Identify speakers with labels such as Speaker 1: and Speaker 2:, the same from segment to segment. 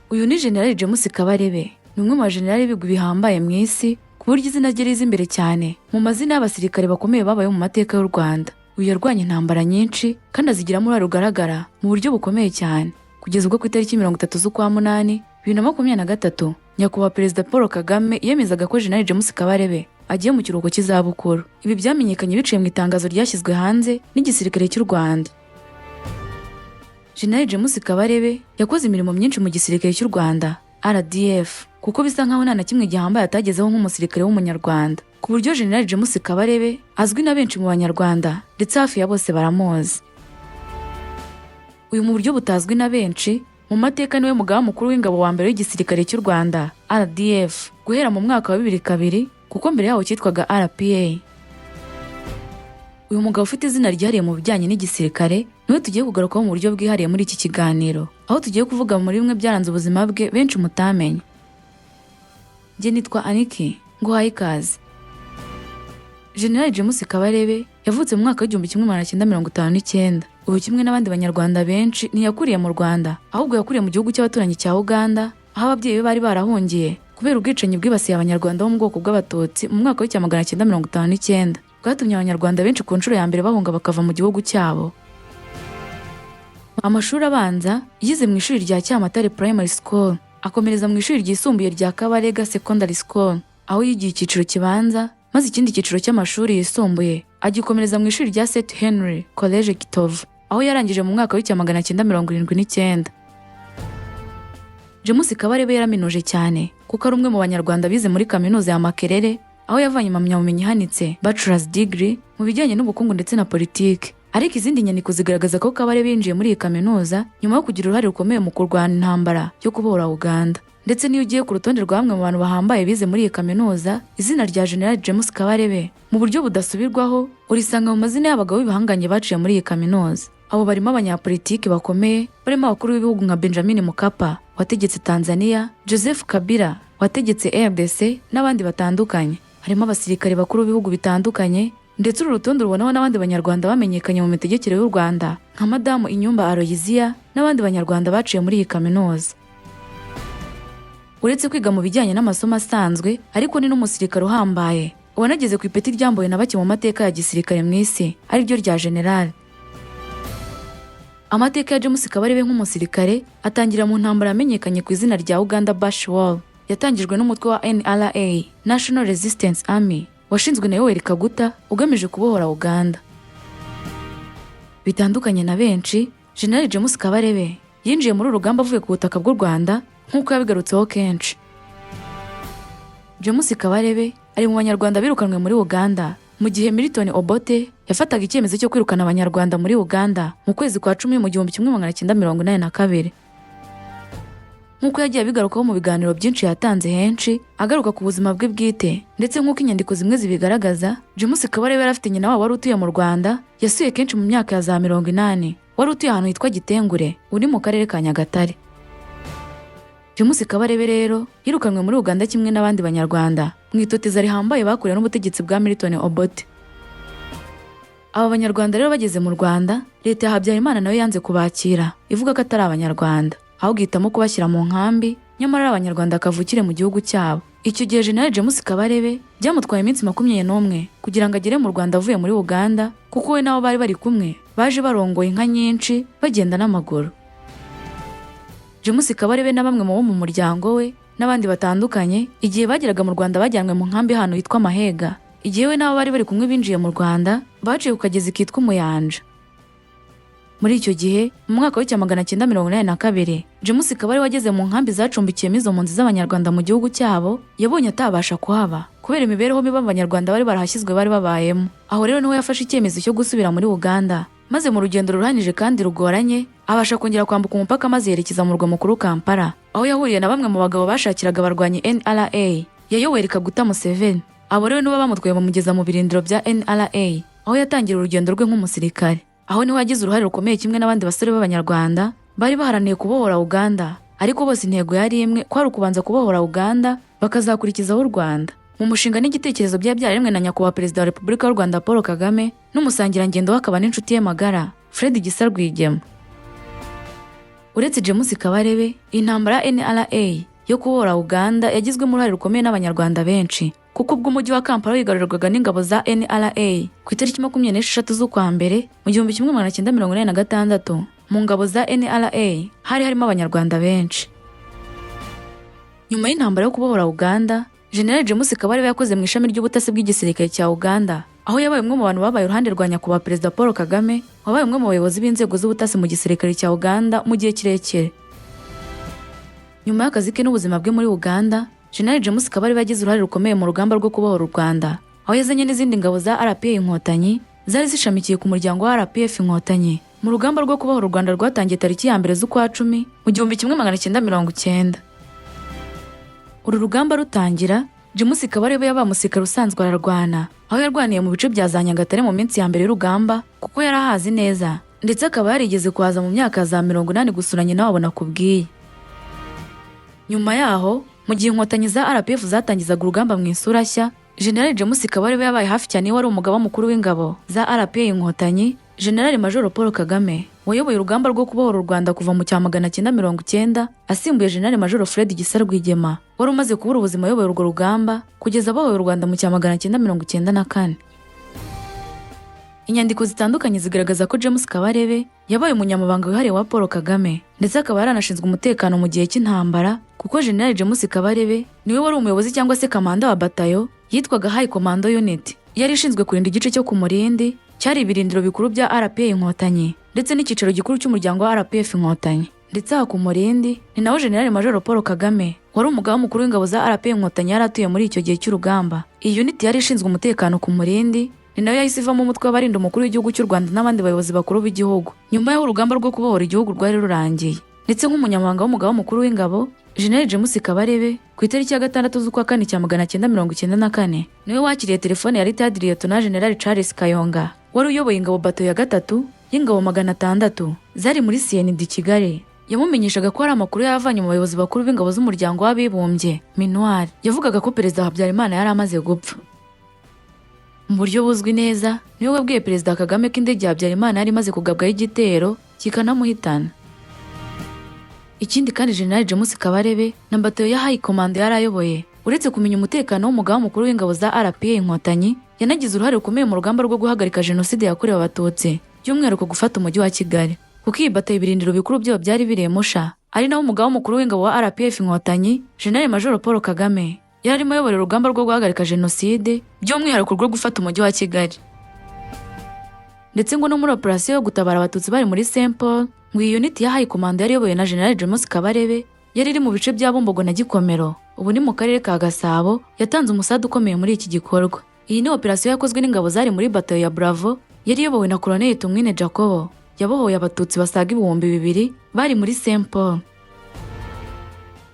Speaker 1: Uyu ni General James Kabarebe, ni umwe mu bajenerali b'ibigwi bihambaye mu isi, ku buryo izina rye riza imbere cyane mu mazina y'abasirikare bakomeye babayeho mu mateka y'u Rwanda. Uyu yarwanye intambara nyinshi kandi azigiramo uruhare rugaragara mu buryo bukomeye cyane, kugeza ubwo ku itariki 30 z'ukwa 8 2023, Nyakubahwa Perezida Paul Kagame yemezaga ko General James Kabarebe agiye mu kiruhuko cy'izabukuru. Ibi byamenyekanye biciye mu itangazo ryashyizwe hanze n'igisirikare cy'u Rwanda. General James Kabarebe yakoze imirimo myinshi mu gisirikare cy'u Rwanda RDF, kuko bisa nkaho nta na kimwe gihambaye atagezeho nk'umusirikare w'Umunyarwanda, ku buryo General James Kabarebe azwi na benshi mu Banyarwanda, ndetse hafi ya bose baramuzi. Uyu mu buryo butazwi na benshi mu mateka niwe mugaba mukuru w'ingabo wa mbere w'igisirikare cy'u Rwanda RDF guhera mu mwaka wa 2002, kuko mbere yaho cyitwaga RPA. Uyu mugabo ufite izina ryihariye mu bijyanye n'igisirikare niwe tugiye kugarukaho mu buryo bwihariye muri iki kiganiro, aho tugiye kuvuga muri bimwe byaranze ubuzima bwe benshi mutamenye. Njye nitwa Aniki, nguhaye ikaze. General James Kabarebe yavutse mu mwaka w'1959. Ubu kimwe n'abandi Banyarwanda benshi, ntiyakuriye mu Rwanda, ahubwo yakuriye mu gihugu cy'abaturanyi cya Uganda, aho ababyeyi be bari barahungiye kubera ubwicanyi bwibasiye Abanyarwanda bo mu bwoko bw'Abatutsi mu mwaka w'1959, bwatumye Abanyarwanda benshi ku nshuro ya mbere bahunga bakava mu gihugu cyabo. Amashuri abanza yize mu ishuri rya Cyamatare Primary School, akomereza mu ishuri ryisumbuye rya Kabarega Secondary School, aho yigiye icyiciro kibanza, maze ikindi cyiciro cy'amashuri yisumbuye agikomereza mu ishuri rya St Henry College Gitovu, aho yarangije mu mwaka w'1979. James Kabarebe yaraminuje cyane, kuko ari umwe mu Banyarwanda bize muri Kaminuza ya Makerere, aho yavanye impamyabumenyi ihanitse, bachelor's degree, mu bijyanye n'ubukungu ndetse na politiki. Ariko izindi nyandiko zigaragaza ko Kabarebe yinjiye muri iyi kaminuza nyuma yo kugira uruhare rukomeye mu kurwana intambara yo kubohora Uganda. Ndetse n'iyo ugiye ku rutonde rwa bamwe mu bantu bahambaye bize muri iyi kaminuza, izina rya General James Kabarebe mu buryo budasubirwaho urisanga mu mazina y'abagabo b'ibihangange baciye muri iyi kaminuza. Abo barimo abanyapolitiki bakomeye, barimo abakuru b'ibihugu nka Benjamin Mkapa wategetse Tanzania, Joseph Kabila wategetse RDC n'abandi batandukanye. Harimo abasirikare bakuru b'ibihugu bitandukanye, ndetse uru rutonde rubonaho n'abandi Banyarwanda bamenyekanye mu mitegekere y'u Rwanda nka Madamu Inyumba Aloysia n'abandi Banyarwanda baciye muri iyi kaminuza. Uretse kwiga mu bijyanye n'amasomo asanzwe, ariko ni n'umusirikare uhambaye wanageze ku ipeti ryambuwe na bake mu mateka ya gisirikare mu isi, ariryo rya general. Amateka ya James Kabarebe nk'umusirikare atangira mu ntambara yamenyekanye ku izina rya Uganda Bush War, yatangijwe n'umutwe wa NRA, National Resistance Army, washinzwe na Yoweri Kaguta, ugamije kubohora Uganda. Bitandukanye na benshi, General James Kabarebe yinjiye muri uru rugamba avuye ku butaka bw'u Rwanda, nk'uko yabigarutseho kenshi. James Kabarebe ari mu Banyarwanda birukanwe muri Uganda mu gihe Milton Obote yafataga icyemezo cyo kwirukana Abanyarwanda muri Uganda mu kwezi kwa 10 mu 1982. Nk'uko yagiye abigarukaho mu biganiro byinshi yatanze henshi, agaruka ku buzima bwe bwite, ndetse nk'uko inyandiko zimwe zibigaragaza, James Kabarebe yari afite nyina wabo wari utuye mu Rwanda yasuye kenshi mu myaka ya za 80, wari utuye ahantu hitwa Gitengure, uri mu karere ka Nyagatare. James Kabarebe rero yirukanwe muri Uganda kimwe n'abandi Banyarwanda mu itoteza rihambaye bakorewe n'ubutegetsi bwa Milton Obote. Aba Banyarwanda rero bageze mu Rwanda, leta ya Habyarimana nayo yanze kubakira, ivuga ko atari Abanyarwanda, ahubwo ihitamo kubashyira mu nkambi, nyamara ari Abanyarwanda kavukire mu gihugu cyabo. Icyo gihe General James Kabarebe byamutwaye iminsi 21 kugira ngo agere mu Rwanda avuye muri Uganda, kuko we n'abo bari bari kumwe baje barongoye inka nyinshi, bagenda n'amaguru. James Kabarebe na bamwe mu bo mu muryango we n'abandi batandukanye, igihe bageraga mu Rwanda bajyanwe mu nkambi ahantu hitwa Mahega. Igihe we n'abo bari bari kumwe binjiye mu Rwanda, baciye ku kagezi kitwa Umuyanja. Muri icyo gihe, mu mwaka w'1982, James Kabarebe wageze mu nkambi zacumbikiyemo izo mpunzi z'Abanyarwanda mu gihugu cyabo, yabonye atabasha kuhaba kubera imibereho mibi Abanyarwanda bari barahashyizwe bari babayemo. Aho rero niho yafashe icyemezo cyo gusubira muri Uganda, maze mu rugendo ruruhanyije kandi rugoranye abasha kongera kwambuka umupaka, maze yerekeza mu murwa mukuru Kampala, aho yahuriye na bamwe mu bagabo bashakiraga abarwanyi NRA ya Yoweri Kaguta Museveni. Abo rero nibo bamutwaye bamugeza mu birindiro bya NRA, aho yatangira urugendo rwe nk'umusirikare. Aho niho yagize uruhare rukomeye kimwe n'abandi basore b'Abanyarwanda bari baharaniye kubohora Uganda, ariko bose intego yari imwe, ko ari ukubanza kubohora Uganda bakazakurikizaho u Rwanda, mu mushinga n'igitekerezo byari byaremwe na Nyakubahwa Perezida wa Repubulika y'u Rwanda Paul Kagame n'umusangirangendo we akaba n'inshuti ye magara Fred Gisa Rwigema. Uretse James Kabarebe, intambara ya NRA yo kubohora Uganda yagizwemo uruhare rukomeye n'Abanyarwanda benshi, kuko ubwo umujyi wa Kampala wigarurirwaga n'ingabo za NRA ku itariki 26 z'ukwa mbere mu 1986, mu ngabo za NRA hari harimo Abanyarwanda benshi. Nyuma y'intambara yo kubohora Uganda, General James Kabarebe yakoze mu ishami ry'ubutasi bw'igisirikare cya Uganda, aho yabaye umwe mu bantu babaye iruhande rwa Nyakubahwa Perezida Paul Kagame, wabaye umwe mu bayobozi b'inzego z'ubutasi mu gisirikare cya Uganda mu gihe kirekire. Nyuma y'akazi ke n'ubuzima bwe muri Uganda, General James Kabarebe yagize uruhare rukomeye mu rugamba rwo kubohora u Rwanda, aho yazanye n'izindi ngabo za RPA Inkotanyi zari zishamikiye ku muryango wa RPF Inkotanyi mu rugamba rwo kubohora u Rwanda rwatangiye tariki ya 1 z'ukwa 10 mu 1990. Uru rugamba rutangira, James Kabarebe yabaye umusirikare usanzwe ararwana, aho yarwaniye mu bice bya za Nyagatare mu minsi ya mbere y'urugamba, kuko yari ahazi neza, ndetse akaba yarigeze kuhaza mu myaka ya za 80 gusura nyina wabo nakubwiye. Nyuma yaho, mu gihe Inkotanyi za RPF zatangizaga urugamba mu isura nshya, General James Kabarebe yabaye hafi cyane wari umugaba mukuru w'ingabo za RPA Inkotanyi, General Major Paul Kagame, wayoboye urugamba rwo kubohora u Rwanda kuva mu cya 990, asimbuye General Major Fred Gisa Rwigema wari umaze kubura ubuzima ayoboye urwo rugamba kugeza abohoye u Rwanda mu cya 994. Inyandiko zitandukanye zigaragaza ko James Kabarebe yabaye umunyamabanga wihariye wa Paul Kagame, ndetse akaba yaranashinzwe umutekano mu gihe cy'intambara, kuko General James Kabarebe niwe wari umuyobozi cyangwa se kamanda wa batayo yitwaga High Commando Unit, yari ishinzwe kurinda igice cyo ku Murindi cyari ibirindiro bikuru bya RPA Inkotanyi ndetse n'icyicaro gikuru cy'umuryango wa RPF Inkotanyi. Ndetse aha ku Murindi ni naho General Major Paul Kagame wari umugaba mukuru w'ingabo za RPA Inkotanyi yari atuye muri icyo gihe cy'urugamba. Iyi unit yari ishinzwe umutekano ku Murindi ni nayo yahise ivamo umutwe w'abarinda umukuru w'igihugu cy'u Rwanda n'abandi bayobozi bakuru b'igihugu nyuma y'aho urugamba rwo kubohora igihugu rwari rurangiye. Ndetse nk'umunyamabanga w'umugaba mukuru w'ingabo, General James Kabarebe, ku itariki ya 6 z'ukwa kane cya 994, niwe wakiriye telefone ya Retired Lieutenant General Charles Kayonga wari uyoboye ingabo bato ya gatatu y'ingabo 600 zari muri CND Kigali. Yamumenyeshaga ko hari amakuru yavanye mu bayobozi bakuru b'ingabo z'umuryango w'abibumbye MINUAR, yavugaga ko Perezida Habyarimana yari amaze gupfa. Mu buryo buzwi neza, niwe wabwiye Perezida Kagame ko indege ya Habyarimana yari imaze kugabwaho igitero kikanamuhitana. Ikindi kandi, General James Kabarebe na batayo ya High Command yari ayoboye, uretse kumenya umutekano w'umugaba mukuru w'ingabo za RPA Inkotanyi, yanagize uruhare rukomeye mu rugamba rwo guhagarika jenoside yakorewe Abatutsi, by'umwihariko gufata umujyi wa Kigali, kuko iyi batayo ibirindiro bikuru byayo byari biri Musha, ari naho umugaba mukuru w'ingabo wa RPF Inkotanyi, General Major Paul Kagame, yari arimo ayobora urugamba rwo guhagarika jenoside, by'umwihariko rwo gufata umujyi wa Kigali. Ndetse ngo no muri operasiyo yo gutabara Abatutsi bari muri Saint Paul, ngo iyi unit ya High Command yari iyobowe na General James Kabarebe yari iri mu bice bya Bumbogo na Gikomero, ubu ni mu karere ka Gasabo, yatanze umusada ukomeye muri iki gikorwa. Iyi ni operasiyo yakozwe n'ingabo zari muri batayo ya Bravo yari iyobowe na Colonel Tumwine Jacobo, yabohoye Abatutsi basaga 2000 bari muri Saint Paul.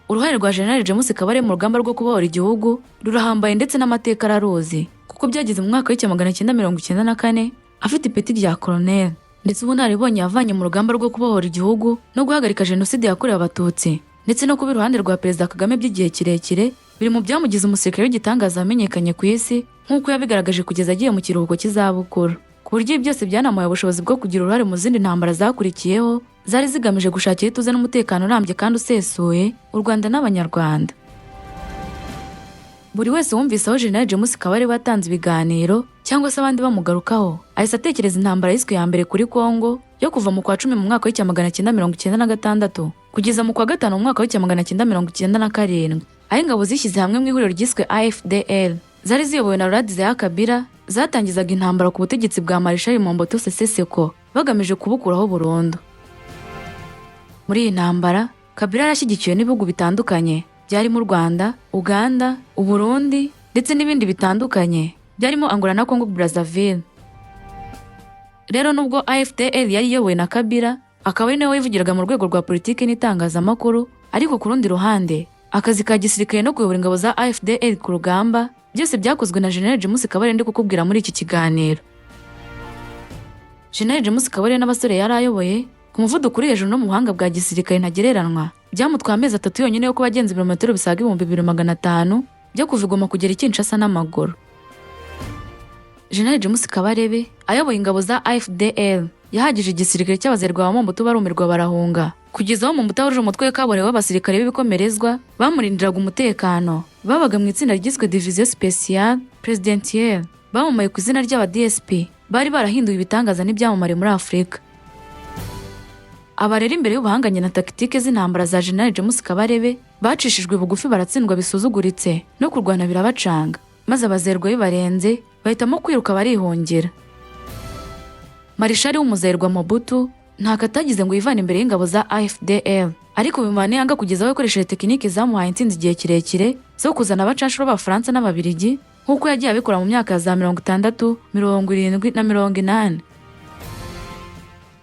Speaker 1: Uruhare rwa General James Kabarebe mu rugamba rwo kubohora igihugu rurahambaye, ndetse n'amateka araruzi, kuko byageze mu mwaka w'1994 afite ipeti rya colonel, ndetse ubunararibonye yavanye mu rugamba rwo kubohora igihugu no guhagarika jenoside yakorewe Abatutsi, ndetse no kuba iruhande rwa Perezida Kagame by'igihe kirekire, biri mu byamugize umusirikare w'igitangaza wamenyekanye ku isi, nk'uko yabigaragaje kugeza agiye mu kiruhuko cy'izabukuru, ku buryo ibi byose byanamuhaye ubushobozi bwo kugira uruhare mu zindi ntambara zakurikiyeho zari zigamije gushakira ituze n'umutekano urambye kandi usesuye u Rwanda n'Abanyarwanda. Buri wese wumvise aho General James Kabarebe yatanze ibiganiro cyangwa se abandi bamugarukaho, ahise atekereza intambara yiswe ya mbere kuri Congo yo kuva mu kwa 10 mu mwaka w'1996 kugeza mu kwa gatanu mu mwaka w'1997, aho ingabo zishyize hamwe mu ihuriro ryiswe AFDL zari ziyobowe na Laurent Desire Kabila zatangizaga intambara ku butegetsi bwa Marshal Mobutu Sese Seko bagamije kubukuraho burundu. Muri iyi ntambara, Kabila yarashyigikiwe n'ibihugu bitandukanye byarimo u Rwanda, Uganda, Uburundi ndetse n'ibindi bitandukanye byarimo Angola na Congo Brazzaville. Rero nubwo AFDL yari iyobowe na Kabila, akaba ari nawe wivugiraga mu rwego rwa politiki n'itangazamakuru, ariko ku rundi ruhande akazi ka gisirikare no kuyobora ingabo za AFDL ku rugamba byose byakozwe na General James Kabarebe ndi kukubwira muri iki kiganiro. General James Kabarebe n'abasore yari ayoboye, ku muvuduko uri hejuru no mu buhanga bwa gisirikare ntagereranwa, byamutwaye amezi 3 yonyine yo kuba agenza ibirometero bisaga 2500 byo kuva i Goma kugera i Kinshasa n'amaguru. General James Kabarebe ayoboye ingabo za AFDL. Yahagije igisirikare cy'abazerwa ba Mobutu barumirwa barahunga, kugeza aho Mobutu ahurije umutwe kabuhariwe w'abasirikare b'ibikomerezwa bamurindiraga umutekano, babaga mu itsinda ryiswe Division Spéciale Présidentielle, bamamaye ku izina ry'aba DSP, bari barahinduye ibitangaza n'ibyamamare muri Afurika. Aba rero, imbere y'ubuhanganye na tactique z'intambara za General James Kabarebe, bacishijwe bugufi, baratsindwa bisuzuguritse, no kurwana birabacanga, maze abazerwa bibarenze bahitamo kwiruka barihungira. Marishari w'umuzerwa Mobutu ntako atagize ngo yivane imbere y'ingabo za AFDL, ariko bimubana yanga kugeza aho yakoresheje tekinike zamuhaye intsinzi igihe kirekire zo kuzana abacanshuro b'Abafaransa n'Ababirigi, nk'uko yagiye abikora mu myaka ya za 60, 70 na 80.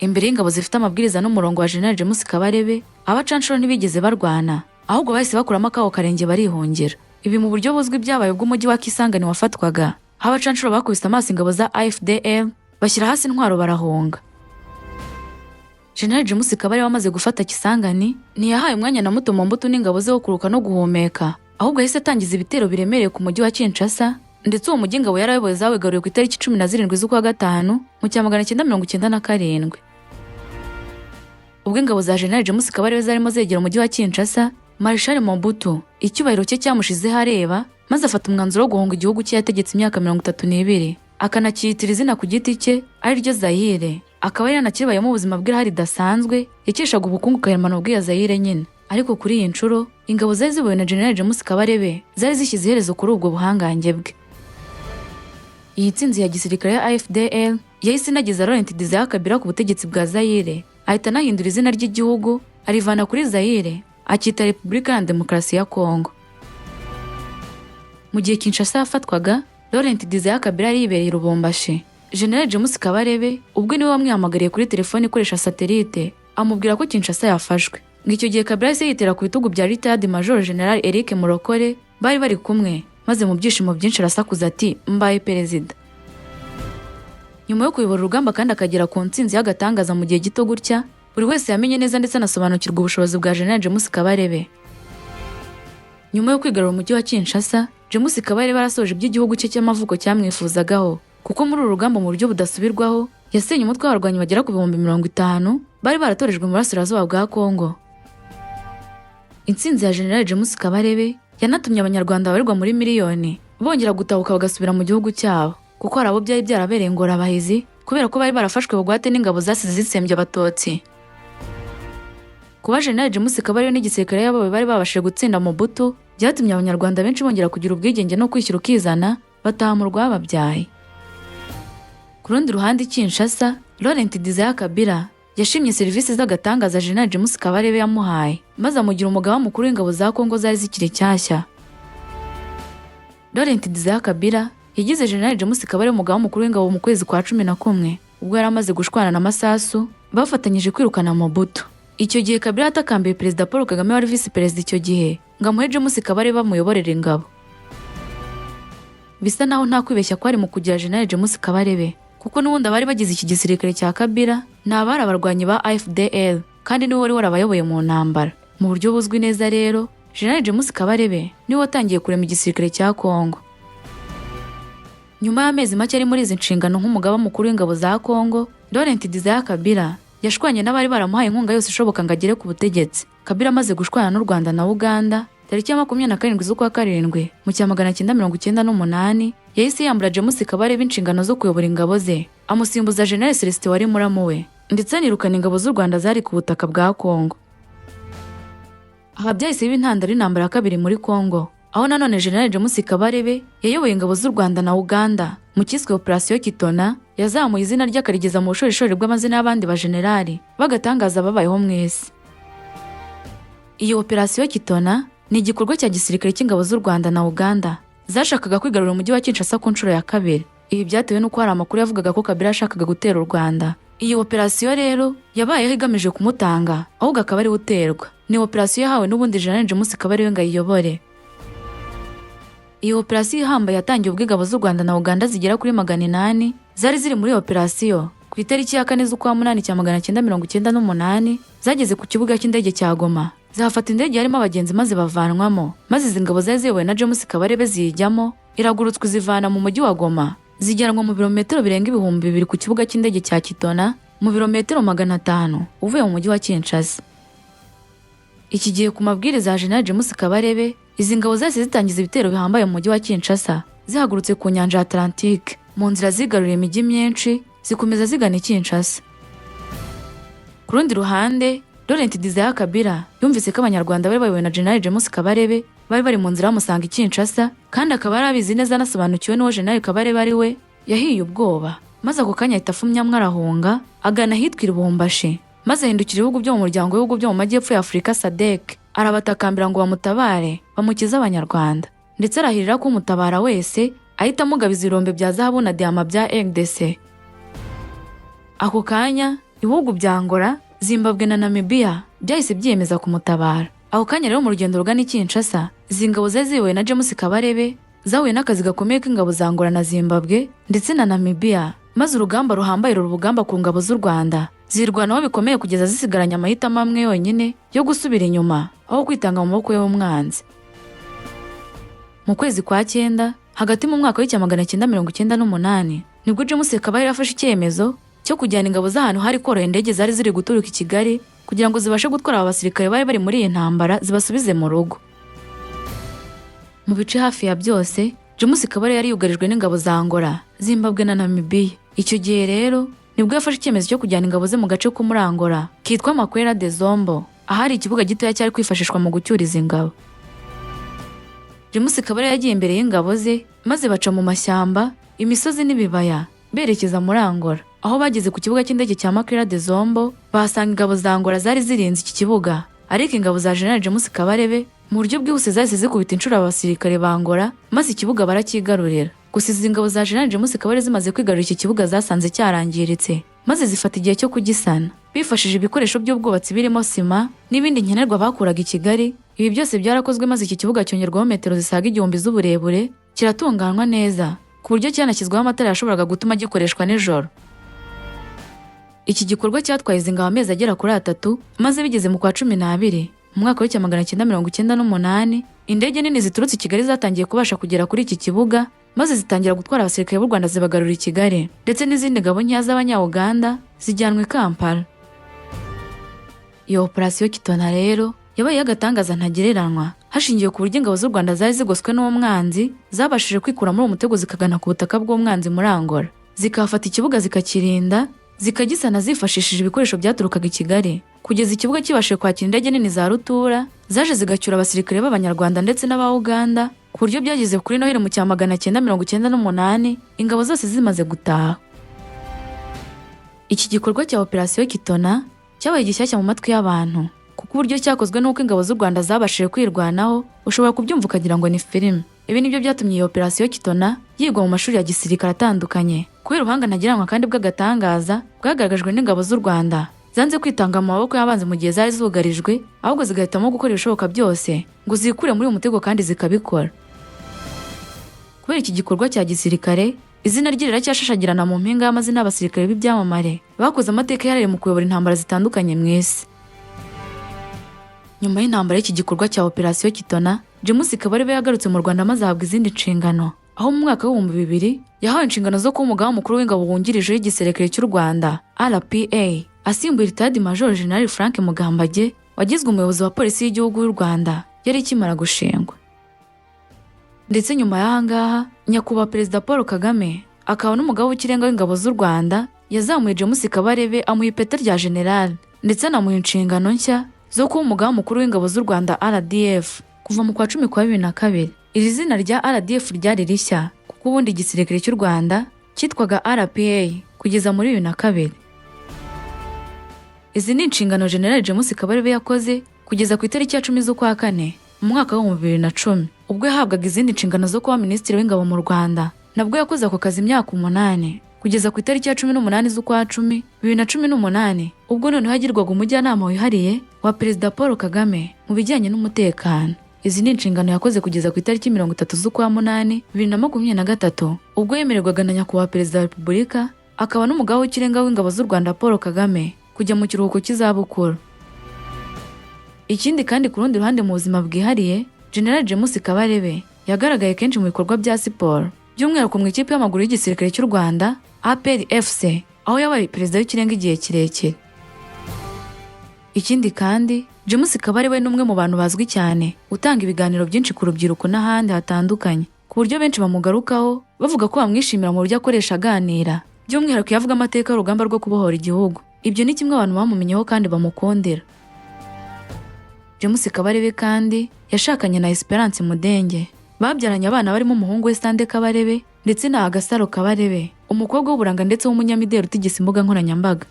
Speaker 1: Imbere y'ingabo zifite amabwiriza n'umurongo wa General James Kabarebe, abacanshuro ntibigeze barwana, ahubwo bahise bakuramo akabo karenge barihungira. Ibi mu buryo buzwi byabaye ubwo umujyi wa Kisangani wafatwaga, aho abacanshuro bakubise amaso ingabo za AFDL bashyira hasi intwaro barahunga. General James Kabarebe wamaze gufata Kisangani ntiyahaye umwanya na muto Mobutu n'ingabo ze wo kuruka no guhumeka, ahubwo yahise atangiza ibitero biremereye ku mujyi wa Kinshasa, ndetse uwo mujyi ingabo yarayoboye zawigaruriye ku itariki 17 z'ukwa gatanu mu cya 997. Ubwo ingabo za General James Kabarebe zarimo zegera umujyi wa Kinshasa, Marshal Mobutu icyubahiro cye cyamushizeho areba, maze afata umwanzuro wo guhunga igihugu cye yategetse imyaka 32, akanacyitira izina ku giti cye ari ryo Zaire, akaba yari yanakibayemo ubuzima bw'iraha ridasanzwe yakeshaga ubukungu karemano bw'iya Zaire nyine. Ariko kuri iyi nshuro ingabo zari ziyobowe na General James Kabarebe zari zishyize iherezo kuri ubwo buhangange bwe. Iyi ntsinzi ya gisirikare ya AFDL yahise inageza Laurent Desire Kabila ku butegetsi bwa Zaire, ahita anahindura izina ry'igihugu arivana kuri Zaire akita Repubulika ya Demokarasi ya Kongo. Mu gihe Kinshasa yafatwaga, Laurent Desire Kabila yari yibereye i Lubumbashi. General James Kabarebe ubwo niwe wamwihamagariye kuri telefone ikoresha satellite, amubwira ko Kinshasa yafashwe. Ngo icyo gihe Kabila yahise yitera ku bitugu bya Retired Major General Eric Murokore bari bari kumwe, maze mu byishimo byinshi arasakuza ati: "Mbaye perezida." Nyuma yo kuyobora urugamba kandi akagera ku ntsinzi y'agatangaza mu gihe gito gutya, buri wese yamenye neza ndetse anasobanukirwa ubushobozi bwa General James Kabarebe. Nyuma yo kwigarura umujyi wa Kinshasa, James Kabarebe arasoje iby'igihugu cye cy'amavuko cyamwifuzagaho, kuko muri uru rugamba mu buryo budasubirwaho yasenye umutwe w'abarwanyi bagera ku 50,000 bari baratorejwe mu burasirazuba bwa Kongo. Intsinzi ya General James Kabarebe yanatumye Abanyarwanda babarirwa muri miliyoni bongera gutahuka bagasubira mu gihugu cyabo, kuko hari abo byari byarabereye ingorabahizi kubera ko bari barafashwe bugwate n'ingabo zasize zitsembye Abatutsi. Kuba General James Kabarebe n'igisirikare yabawe bari babashije gutsinda Mobutu byatumye Abanyarwanda benshi bongera kugira ubwigenge no kwishyira ukizana, bataha mu rwababyaye. Ku rundi ruhande i Kinshasa, Laurent Desire Kabila yashimye serivisi z'agatangaza General James Kabarebe yamuhaye, maze amugira umugaba mukuru w'ingabo za Kongo zari zikiri nshyashya. Laurent Desire Kabila yagize General James Kabarebe umugaba mukuru w'ingabo mu kwezi kwa 11, ubwo yari amaze gushwana na Masasu bafatanyije kwirukana Mobutu. Icyo gihe Kabila yatakambiye Perezida Paul Kagame wari visi perezida icyo gihe ngo amuhe James Kabarebe bamuyoborere ingabo. Bisa naho nta kwibeshya kwari mu kugira General James Kabarebe, kuko n'ubundi abari bagize iki gisirikare cya Kabila ni abari abarwanyi ba AFDL, kandi niwe wari warabayoboye mu ntambara. Mu buryo buzwi neza rero, General James Kabarebe niwe watangiye kurema igisirikare cya Kongo. Nyuma y'amezi make ari muri izi nshingano nk'umugaba mukuru w'ingabo za Kongo, Laurent Desire Kabila yashwanye n'abari baramuhaye inkunga yose ishoboka ngo agere ku butegetsi. Kabila amaze gushwana n'u Rwanda na Uganda, tariki ya 27 z'ukwa karindwi mu cya 998 yahise yambura James Kabarebe inshingano zo kuyobora ingabo ze, amusimbuza General Celestin wari muramu we, ndetse anirukana ingabo z'u Rwanda zari ku butaka bwa Kongo. Aha byahise biba intandaro y'intambara ya kabiri muri Kongo, aho nanone General James Kabarebe yayoboye ingabo z'u Rwanda na Uganda mu cyiswe Operation Kitona, yazamuye izina rye akarigeza mu bushorishori bw'amazina y'abandi bajenerali b'agatangaza babayeho mu isi. Iyi Operation Kitona ni igikorwa cya gisirikare cy'ingabo z'u Rwanda na Uganda zashakaga kwigarurira umujyi wa Kinshasa ku nshuro ya kabiri. Ibi byatewe n'uko hari amakuru yavugaga ko Kabila yashakaga gutera u Rwanda. Iyi operasiyo rero yabayeho igamije kumutanga, ahubwo akaba ariwe uterwa. Ni operasiyo yahawe n'ubundi General James Kabarebe ngo ayiyobore. Iyi operasiyo ihambaye yatangiye ubwo ingabo z'u Rwanda na Uganda zigera kuri 800 zari ziri muri operasiyo ku itariki ya 4 z'ukwa munani cya 998 zageze ku kibuga cy'indege cya Goma, zahafata indege yarimo abagenzi maze bavanwamo, maze izi ngabo zari ziyobowe na James Kabarebe ziyijyamo, iragurutswa izivana mu mujyi wa Goma, zijyanwa mu birometero birenga 2000 ku kibuga cy'indege cya Kitona. mu birometero 500 uvuye mu mujyi wa Kinshasa. Iki gihe ku mabwiriza ya General James Kabarebe, izi ngabo zahise zitangiza ibitero bihambaye mu mujyi wa Kinshasa, zihagurutse ku nyanja ya Atlantique. Mu nzira zigaruriye imijyi myinshi, zikomeza zigana i Kinshasa. Ku rundi ruhande, Laurent Desire Kabila yumvise ko Abanyarwanda bari bayobowe na General James Kabarebe bari bari mu nzira bamusanga i Kinshasa, kandi akaba yari abizi neza anasobanukiwe n'uwo General Kabarebe ari we. Yahiye ubwoba, maze ako kanya ahita afumyamwo arahunga agana ahitwa i Lubumbashi, maze ahindukira ibihugu byo mu muryango w'ibihugu byo mu majyepfo ya Afurika SADC, arabatakambira ngo bamutabare bamukize Abanyarwanda, ndetse arahirira ko umutabara wese ahita amugabiza ibirombe bya zahabu na diyama bya RDC. Ako kanya ibihugu bya Angola, Zimbabwe na Namibia byahise byiyemeza kumutabara. Ako kanya rero, mu rugendo rugana i Kinshasa, izi ngabo zari ziyobowe na James Kabarebe zahuye n'akazi gakomeye k'ingabo za Angola na Zimbabwe ndetse na Namibia, maze urugamba ruhambaye ruba urugamba ku ngabo z'u Rwanda, zirwanaho bikomeye kugeza zisigaranye amahitamo amwe yonyine yo gusubira inyuma aho kwitanga mu maboko y'umwanzi. Mu kwezi kwa cyenda, hagati mu mwaka w'1998, nibwo James Kabarebe yafashe icyemezo cyo kujyana ingabo z'ahantu hari koroha indege zari ziri guturuka i Kigali, kugira ngo zibashe gutwara aba basirikare bari bari muri iyi ntambara zibasubize mu rugo. Mu bice hafi ya byose, James Kabarebe yari yugarijwe n'ingabo za Angola, Zimbabwe na Namibia. Icyo gihe rero nibwo yafashe icyemezo cyo kujyana ingabo ze mu gace ko muri Angola kitwa Maquela do Zombo, ahari ikibuga gitoya cyari kwifashishwa mu gucyura izi ngabo. James Kabarebe yagiye imbere y'ingabo ze, maze baca mu mashyamba, imisozi n'ibibaya berekeza muri Angola. Aho bageze ku kibuga cy'indege cya Maquela do Zombo, bahasanga ingabo za Angola zari zirinze iki kibuga, ariko ingabo za General James Kabarebe mu buryo bwihuse zahise zikubita inshuro abasirikare ba Angola, maze ikibuga baracyigarurira. Gusa izi ngabo za General James Kabarebe zimaze kwigarurira iki kibuga, zasanze cyarangiritse, maze zifata igihe cyo kugisana bifashishije ibikoresho by'ubwubatsi birimo sima n'ibindi nkenerwa bakuraga i Kigali. Ibi byose byarakozwe, maze iki kibuga cyongerwaho metero zisaga 1000 z'uburebure, kiratunganywa neza ku buryo cyanashyizweho amatara yashoboraga gutuma gikoreshwa nijoro. Iki gikorwa cyatwaye izi ngabo amezi agera kuri 3, maze bigeze mu kwa 12 mu mwaka w'1998, indege nini ziturutse i Kigali zatangiye kubasha kugera kuri iki kibuga, maze zitangira gutwara abasirikare b'u Rwanda zibagarura i Kigali, ndetse n'izindi ngabo nkeya z'Abanya-Uganda zijyanwa i Kampala. Iyo operasiyo Kitona rero yabaye iy'agatangaza ntagereranywa, hashingiwe ku buryo ingabo z'u Rwanda zari zigoswe n'umwanzi zabashije kwikura muri uwo mutego, zikagana ku butaka bw'umwanzi muri Angola, zikahafata ikibuga, zikakirinda, zikagisana zifashishije ibikoresho byaturukaga i Kigali, kugeza ikibuga kibashije kwakira indege nini za rutura zaje zigacyura abasirikare b'Abanyarwanda ndetse n'aba Uganda, ku buryo byageze kuri Noheli mu cya 998 ingabo zose zimaze gutaha. Iki gikorwa cya operasiyo Kitona cyabaye gishyashya mu matwi y'abantu, kuko uburyo cyakozwe n'uko ingabo z'u Rwanda zabashije kwirwanaho ushobora kubyumva ukagira ngo ni filime. Ibi nibyo byatumye iyi operasiyo Kitona yigwa mu mashuri ya gisirikare atandukanye, kubera ubuhanga ntagereranywa kandi bw'agatangaza bwagaragajwe n'ingabo z'u Rwanda zanze kwitanga mu maboko y'abanzi mu gihe zari zugarijwe, ahubwo zigahitamo gukora ibishoboka byose ngo zikure muri uyu mutego, kandi zikabikora. Kubera iki gikorwa cya gisirikare, izina rye riracyashashagirana mu mpinga y'amazina y'abasirikare b'ibyamamare bakoze amateka yihariye mu kuyobora intambara zitandukanye mu isi. Nyuma y'intambara y'iki gikorwa cya operasiyo Kitona, James Kabarebe yagarutse mu Rwanda maze ahabwa izindi nshingano, aho mu mwaka w'2000 yahawe inshingano zo kuba umugaba mukuru w'ingabo wungirije w'igisirikare cy'u Rwanda RPA, asimbuye Retired Major General Frank Mugambage wagizwe umuyobozi wa polisi y'igihugu y'u Rwanda yari ikimara gushingwa. Ndetse nyuma y'aha ngaha, Nyakubahwa Perezida Paul Kagame akaba n'umugaba w'ikirenga w'ingabo z'u Rwanda yazamuye James Kabarebe, amuha ipeti rya general, ndetse anamuha inshingano nshya zo kuba umugaba mukuru w'ingabo z'u Rwanda RDF kuva mu kwa 10 kwa 2002. Iri zina rya RDF ryari rishya, kuko ubundi igisirikare cy'u Rwanda cyitwaga RPA kugeza muri 2002. Izi ni inshingano General James Kabarebe yakoze kugeza ku itariki ya 10 z'ukwa kane mu mwaka w'2010, ubwo yahabwaga izindi nshingano zo kuba Minisitiri w'Ingabo mu Rwanda. Nabwo yakoze ako kazi imyaka 8, kugeza ku itariki ya 18 z'ukwa 10 2018, ubwo noneho yagirwaga umujyanama wihariye wa Perezida Paul Kagame mu bijyanye n'umutekano. Izi ni inshingano yakoze kugeza ku itariki 30 z'ukwa munani 2023, ubwo yemererwaga na Nyakubahwa Perezida wa Repubulika akaba n'umugaba w'ikirenga w'ingabo z'u Rwanda Paul Kagame kujya mu kiruhuko cy'izabukuru. Ikindi kandi, ku rundi ruhande, mu buzima bwihariye, General James Kabarebe yagaragaye kenshi mu bikorwa bya siporo, by'umwihariko mu ikipe y'amaguru y'igisirikare cy'u Rwanda APR FC. aho yabaye perezida w'ikirenga igihe kirekire. Ikindi kandi, James Kabarebe ni umwe mu bantu bazwi cyane utanga ibiganiro byinshi ku rubyiruko n'ahandi hatandukanye, ku buryo benshi bamugarukaho bavuga ko bamwishimira mu buryo akoresha aganira, by'umwihariko iyo avuga amateka y'urugamba rwo kubohora igihugu. Ibyo ni kimwe abantu bamumenyeho kandi bamukundira. James Kabarebe kandi yashakanye na Esperance Mudenge, babyaranye abana barimo umuhungu we Sande Kabarebe ndetse na Agasaro Kabarebe, umukobwa w'uburanga ndetse w'umunyamideli utigisa imbuga nkoranyambaga.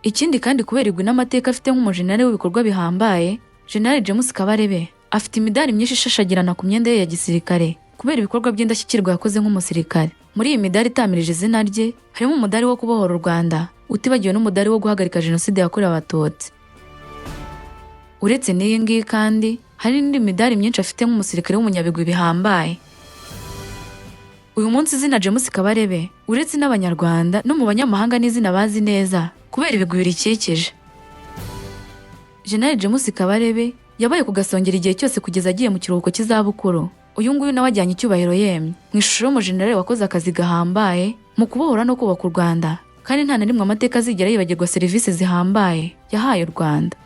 Speaker 1: Ikindi kandi, kubera igwi n'amateka afite nk'umujenerali w'ibikorwa bihambaye, General James Kabarebe afite imidari myinshi ishashagirana ku myenda ye ya gisirikare kubera ibikorwa by'indashyikirwa yakoze nk'umusirikare. Muri iyi midari itamirije izina rye harimo umudari wo kubohora u Rwanda, utibagiwe n'umudari wo guhagarika Jenoside yakorewe Abatutsi. Uretse n'iyi ngiyi kandi, hari n'indi midari myinshi afite nk'umusirikare w'umunyabigwi bihambaye. Uyu munsi izina James Kabarebe, uretse n'Abanyarwanda, no mu banyamahanga n'izina bazi neza kubera ibigwi birikikije. General James Kabarebe yabaye ku gasongero igihe cyose kugeza agiye mu kiruhuko cy'izabukuru. Uyu nguyu nawe ajyanye icyubahiro yemye mu ishusho y'umujenerali wakoze akazi gahambaye mu kubohora no kubaka u Rwanda, kandi nta na rimwe amateka azigera yibagirwa serivisi zihambaye yahaye u Rwanda.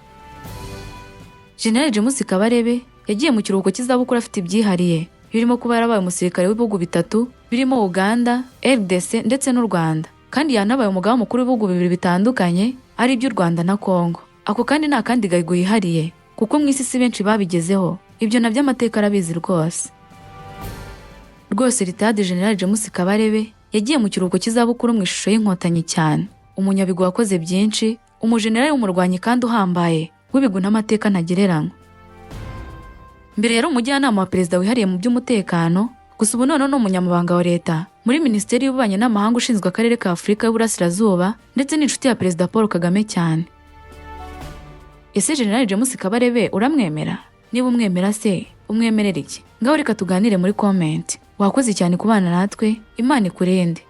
Speaker 1: General James Kabarebe yagiye mu kiruhuko cy'izabukuru afite ibyihariye birimo kuba yarabaye umusirikare w'ibihugu bitatu birimo Uganda, RDC ndetse n'u Rwanda, kandi yanabaye umugaba mukuru w'ibihugu bibiri bitandukanye, ari iby'u Rwanda na Congo. Ako kandi nta kandi gahigo yihariye, kuko mu isi si benshi babigezeho. Ibyo nabyo amateka arabizi rwose. Rwose Retired General James Kabarebe yagiye mu kiruhuko cy'izabukuru mu ishusho y'Inkotanyi cyane, umunyabigwi wakoze byinshi, umujenerali w'umurwanyi kandi uhambaye w'ibigwi n'amateka ntagereranywa. Mbere yari umujyanama wa perezida wihariye mu by'umutekano, gusa ubu noneho ni umunyamabanga wa leta muri Minisiteri y'Ububanyi n'Amahanga ushinzwe akarere ka Afurika y'Uburasirazuba, ndetse n'inshuti ya Perezida Paul Kagame cyane. Ese General James Kabarebe uramwemera? Niba umwemera se, umwemerera iki? Ngaho reka tuganire muri comment. Wakoze cyane kubana natwe, Imana ikurinde.